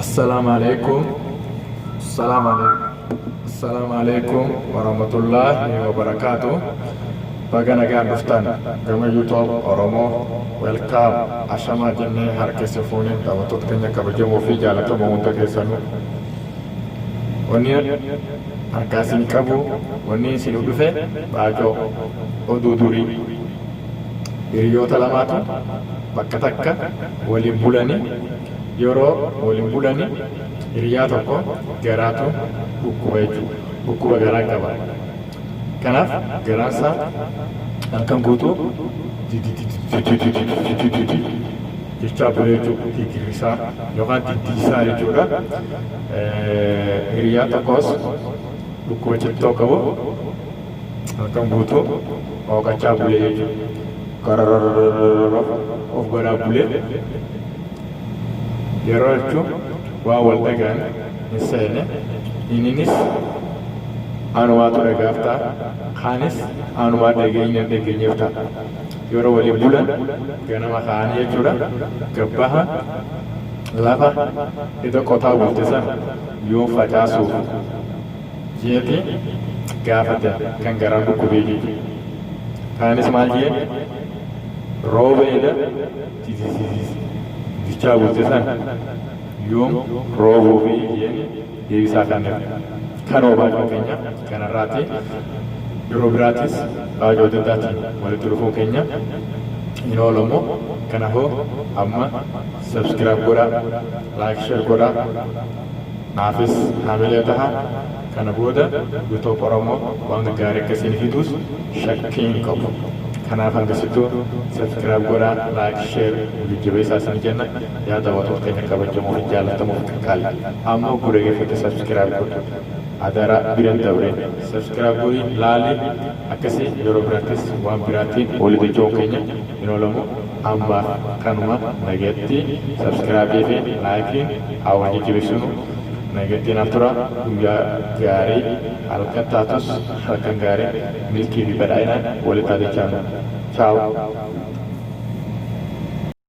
Assalaamu alaikum. Assalaamu alaikum. Assalaamu alaikum warahmatullaahi wabarakaatu. Baga nagaan dhuftan gama YouTube Oromoo, welcome, ashamaa jennee harka isin fuuneen, daawwattoota keenya kabajamoo fi jaalatamoo hunda keessanuu. Wanni harkaa isin qabu, wanni isin dhufe baacoo oduu durii. Hiriyoota lamaatu bakka takka waliin bulanii, yeroo waliin bulanii hiriyaa tokko garaatu dhukkuba jechuudha. Dhukkuba garaa qaba. Kanaaf garaan isaa halkan guutuu jechaa bulee jechuudha. Gigirrisaa yookaan diddiisaa jechuudha. Hiriyaa tokkos dhukkuba cittoo qabu halkan guutuu hooqachaa bulee jechuudha. Karararararara of godhaa bulee yeroo jechuun waan wal dhagaan hin seene, inninis anumaatu dhagaaf ta'a, kaanis anumaa dhageenya hin dhageenyeef ta'a. Yeroo waliin bulan ganama ka'anii jechuudha, gabbaha lafa ida qotaa bulte san yoo facaasuuf jeeti gaafate kan garaan dhukkubee jechuudha. Kaanis maal jee, rooba eda jichaa bulte san yoom roobuufi jeen deebisaa kenneef. Kan baacoo keenya kanarraati, yeroo biraatis baacoo adda addaatiin walitti dhufuun keenya hin oolamu. Kanaafuu amma subscribe godhaa, like, share godhaa, naafis haamilee taha. Kana booda YouTube Oromoo waan gaarii akkasiin fiduus shakkii hin qabu. Kanaaf hangasittuu subscribe godhaa, like, share jajjabeessaa isin jenna. Yaa daawwattoota keenya kabajamoo fi jaallatamoo fi qaqqaali, amma gurra subscribe godhu, adara biran dabreen subscribe godhi, laali. Akkasii yeroo biraattis waan biraatiin walitti deebi'uun keenya hin oolamu. Ammaaf kanuma, nagatti. Subscribe fi likeiin haa wal jajjabeessinu. Nagatti naaf tura. Guyyaa gaarii, halkan taatus halkan gaarii, milkii fi badhaadhinaan walitti haa deechaanu. Ciao.